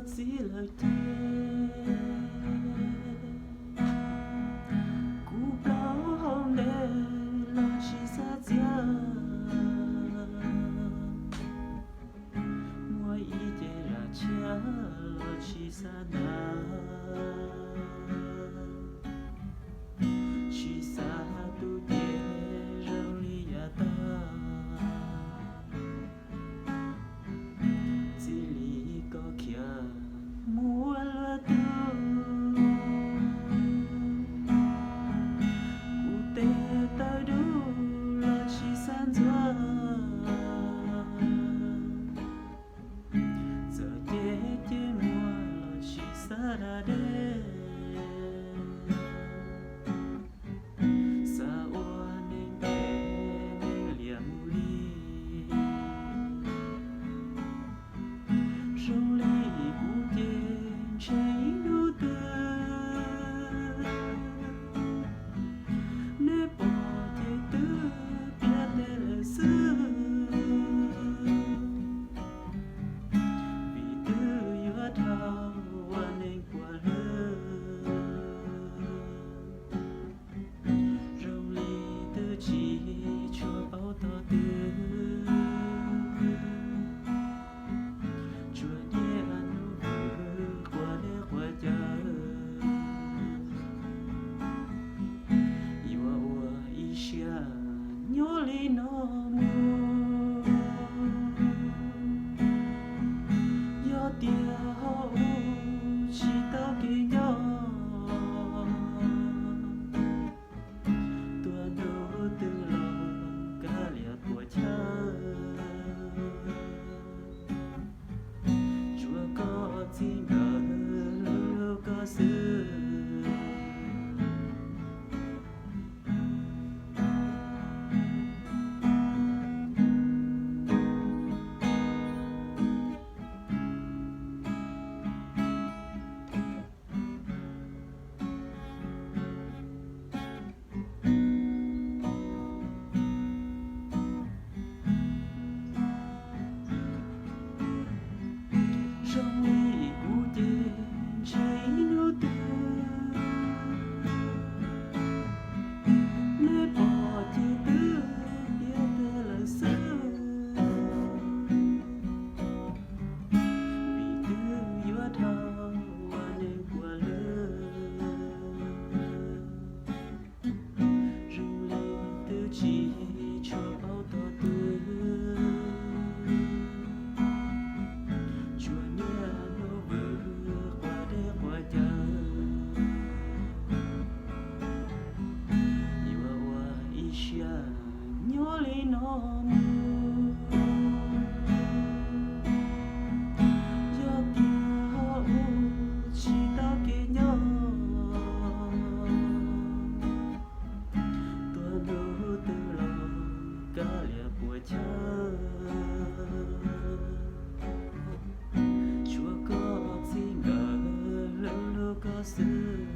txij lawm ces kuv plaub hau ntev los tsis xav txiav, muaj ib ce lam tshiab los tsis xav hnav, tsis xav tu ces zoo li yav tag. Txij li koj khiav mus ua luaj tug, kuv tes taw dub los tsis xav ntxuav, txawm ces ces muag los tsis xav da dej, xav ua neeg es neeg liam mus li. Zoo li kuv ces ntshe ib hnub twg neb pom ces twb piav tes lawm xwb, vim twb yuav dhau ua neeg puas hlwb. Zoo li twb tsis tshua paub tog twg, tsuas nyiam hnub vwm quas dej quas cawv. Yuav ua ib siab nyob li no mus, yog tias ho ua tsis tau kev nco, tuaj hnub twg los kav liam puas chawj, tsuav koj txij nkawm hlub hlub koj xwb. Zoo li kuv ces ntshe ib hnub twg neb pom ces twb piav tes lawm xwb, vim twb yuav dhau ua neeg puas hlwb. Zoo li twb tsis tshua paub tog twg, tsuas nyiam hnub vwm quas dej quas cawv. Yuav ua ib siab nyob li no mus, yog tias ho ua tsis tau kev nco, tuaj hnub twg los kav liam puas chawj, tsuav koj txij nkawm hlub hlub koj xwb.